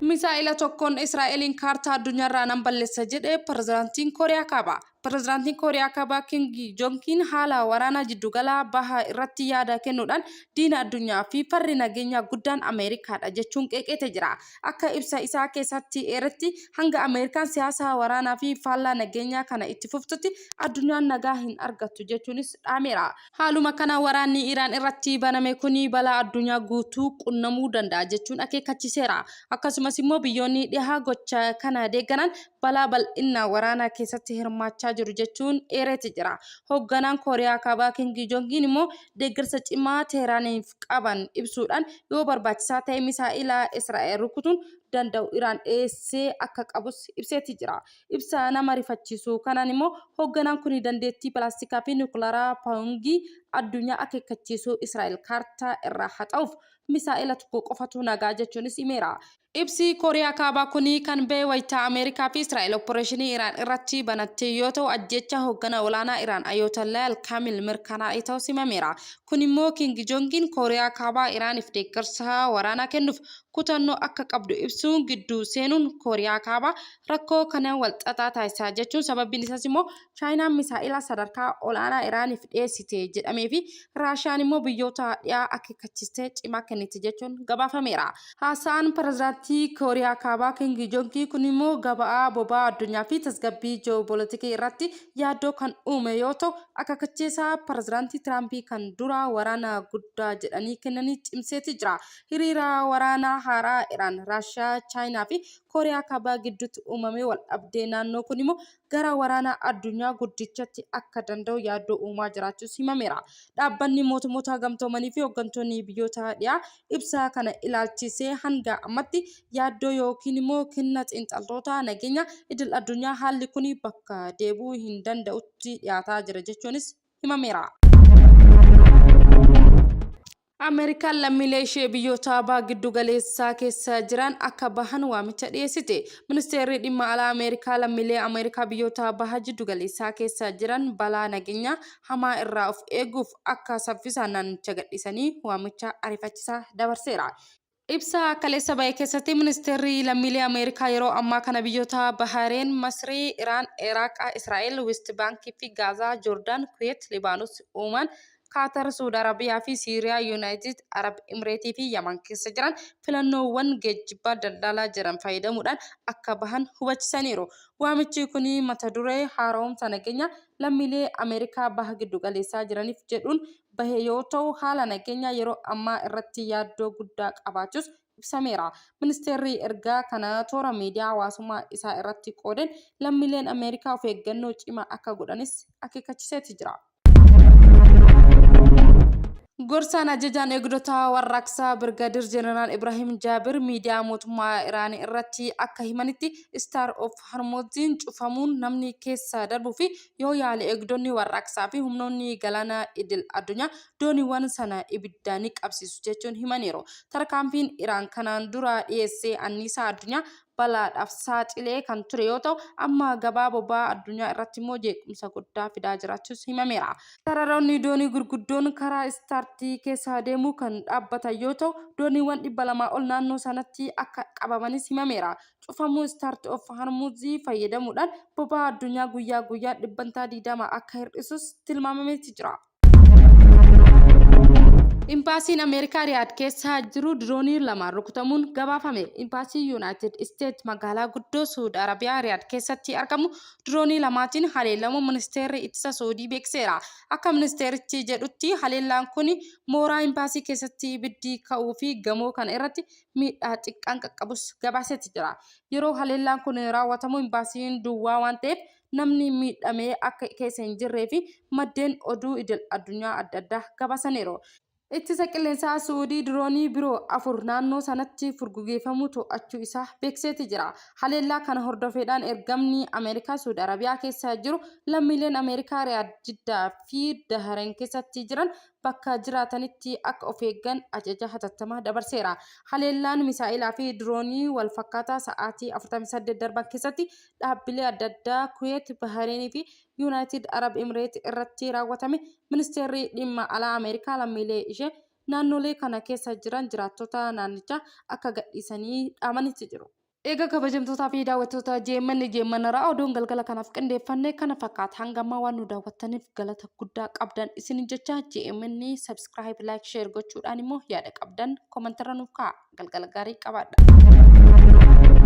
Misaa'ila tokkoon Israa'eliin kaartaa addunyaarraa nan balleessa jedhe pirezidaantiin Kooriyaa Kaabaa. Pirezidaantiin Kooriyaa Kaabaa Kim Joongiin haala waraanaa jiddugala bahaa irratti yaada kennuudhaan diina addunyaa fi farri nageenyaa guddaan Ameerikaadha jechuun qeeqeete jira. Akka ibsa isaa keessatti eeretti hanga Ameerikaan siyaasa waraanaa fi faallaa nageenyaa kana itti fuftutti addunyaan nagaa hin argattu jechuunis dhaameera. Haaluma kana waraanni Iraan irratti baname kuni balaa addunyaa guutuu qunnamuu danda'a jechuun akeekkachiiseera. Akkasumas immoo biyyoonni dhihaa gocha kana deeggaran balaa bal'inna waraana keessatti hirmaachaa jiru jechuun eereeti jira. Hoogganaan Kooriyaa Kaabaa Kim Joongiin immoo deeggarsa cimaa Teehraaniif qaban ibsuudhaan yoo barbaachisaa ta'e misaa'ila Israa'el rukutuun danda'u Iraan dhiyeessee akka qabus ibseeti jira. Ibsa nama rifachiisu kanaan immoo hoogganaan kuni dandeettii balaastikaa fi niwukilaraa Paayongii addunyaa akeekkachiisuu Israa'el kaartaa irraa haxa'uuf misaa'ela tokko qofatu nagaa jechuunis himeera. Ibsi Kooriyaa Kaabaa kuni kan bahe wayita Ameerikaa fi Israa'el opporeeshinii Iraan irratti banatte yoo ta'u ajjeechaa hoogganaa olaanaa Iraan Ayootollaa Alkaamil mirkanaa'e ta'us himameera. Kun immoo King Joongiin Kooriyaa Kaabaa Iraaniif deeggarsa waraanaa kennuuf kutannoo akka qabdu ibsuun gidduu seenuun Kooriyaa Kaabaa rakkoo kana walxaxaa taasisaa jechuun sababbiin isaas immoo Chaayinaan misaa'ila sadarkaa olaanaa Iraaniif dhiyeessite jedhamee fi Raashiyaan immoo biyyoota dhiyaa akeekkachiistee cimaa kenniti jechuun gabaafameera. Haasa'aan pirezidaantii Kooriyaa Kaabaa King Joongii kun immoo gabaa boba'aa addunyaa fi tasgabbii ji'oopolitikii irratti yaaddoo kan uume yoo ta'u akeekkachiisa pirezidaantii Tiraampii kan dura waraana guddaa jedhanii kennanii cimseeti jira. Hiriira waraanaa haaraa Iraan, Raashiyaa, Chaayinaa fi Kooriyaa Kaabaa gidduutti uumame waldhabdee naannoo kun immoo gara waraana addunyaa guddichatti akka danda'u yaaddoo uumaa jiraachuus himameera. Dhaabbanni mootummoota gamtoomanii fi hooggantoonni biyyoota dhiyaa ibsa kana ilaalchisee hanga ammatti yaaddoo yookiin immoo kenna xiinxaltoota nageenya idil addunyaa haalli kun bakka deebi'uu hin danda'utti dhiyaataa jira jechuunis himameera. Ameerikaan lammiilee ishee biyyoota baha giddu galeessaa keessa jiran akka bahan waamicha dhiyeessite. Ministeerri dhimma alaa Ameerikaa lammiilee Ameerikaa biyyoota baha jiddu galeessaa keessa jiran balaa nageenyaa hamaa irraa of eeguuf akka saffisaan naannicha gadhiisanii waamicha ariifachiisaa dabarseera. Ibsa kaleessa bahe keessatti ministeerri lammiilee Ameerikaa yeroo ammaa kana biyyoota Bahareen, Masrii, Iraan, Iraaq, Israa'el, West Baankii fi Gaazaa, Joordaan, Kuweet, Libaanos, Oomaan, Kaatar, Suud Arabiyaa fi Siiriyaa, Yuunaayitid Arab Imireetii fi Yaman keessa jiran filannoowwan geejjibaa daldalaa jiran fayyadamuudhaan akka bahan hubachisaniiru. Waamichi kun mata duree haara'umsa nageenya lammiilee Ameerikaa baha giddu galeessaa jiraniif jedhuun bahe yoo ta'u, haala nageenyaa yeroo ammaa irratti yaaddoo guddaa qabaachuus ibsameera. Ministeerri ergaa kana toora miidiyaa hawaasummaa isaa irratti qoodeen lammiileen Ameerikaa of eeggannoo cimaa akka godhanis akeekkachiiseeti jira. Gorsaan ajajaan eegdota warraaqsaa Birgaadir Jeneraal Ibrahim Jaabir miidiyaa mootummaa Iraan irratti akka himanitti Star of Hormuziin cufamuun namni keessa darbuu fi yoo yaale eegdonni warraaqsaa fi humnoonni galaana idil addunyaa dooniiwwan sana ibidda ni qabsiisu jechuun himaniiru. Tarkaanfiin Iraan kanaan dura dhiyeessee anniisaa addunyaa balaadhaaf saaxilee kan ture yoo ta'u, amma gabaa boba'aa addunyaa irratti immoo jeequmsa guddaa fidaa jiraachuus himameera. Sararoonni doonii gurguddoon karaa Istaartii keessa deemuu kan dhaabbatan yoo ta'u, dooniiwwan 200 ol naannoo sanatti akka qabamanis himameera. Cufamuu Strait of Hormuz fayyadamuudhaan boba'aa addunyaa guyyaa guyyaan dhibbantaa 20 akka hir'isus tilmaamameeti jira. Imbaasiin Ameerikaa Riyaad keessa jiru diroonii lamaan rukutamuun gabaafame. Imbaasiin Yuunaayitid Isteet magaalaa guddoo Suud Arabiyaa Riyaad keessatti argamu diroonii lamaatiin haleelamuu ministeerri ittisa Suudii beeksiseera. Akka ministeerichi jedhutti haleellaan kun mooraa imbaasii keessatti ibiddi ka'uu fi gamoo kana irratti miidhaa xiqqaan qaqqabus gabaaseeti jira. Yeroo haleellaan kun raawwatamu imbaasiin duwwaa waan ta'eef namni miidhame akka keessa hin jirree fi maddeen oduu idil addunyaa adda addaa gabaasaniiru. Ittisa qilleensaa Su'uudii diroonii biroo 4 naannoo sanatti furgugeeffamuu to'achuu isaa beeksiseeti jira. Haleellaa kana hordofeedhaan ergamni Ameerikaa Su'uud Arabiyaa keessa jiru lammiileen Ameerikaa Riyaad, Jiddaa fi Dahreen keessatti jiran bakka jiraatanitti akka of eeggan ajaja hatattamaa dabarseera. Haleellaan misaa'ilaa fi diroonii wal fakkaataa sa'aatii 48 darban keessatti dhaabbilee adda addaa Kuweet, Bahareenii fi Yuunaayitid Arab Imireet irratti raawwatame ministeerri dhimma alaa Ameerikaa lammiilee ishee naannolee kana keessa jiran jiraattota naannichaa akka gadhiisanii dhaamanitti jiru. Egaa kabajamtootaa fi daawwattoota JMN JMN irraa oduun galgala kanaaf qindeeffanne kana fakkaata. Hanga ammaa waan nu daawwattaniif galata guddaa qabdan isin jecha JMN subscribe, like, share gochuudhaan immoo yaada qabdan komentarra nuuf kaa'a. Galgala gaarii qabaadha.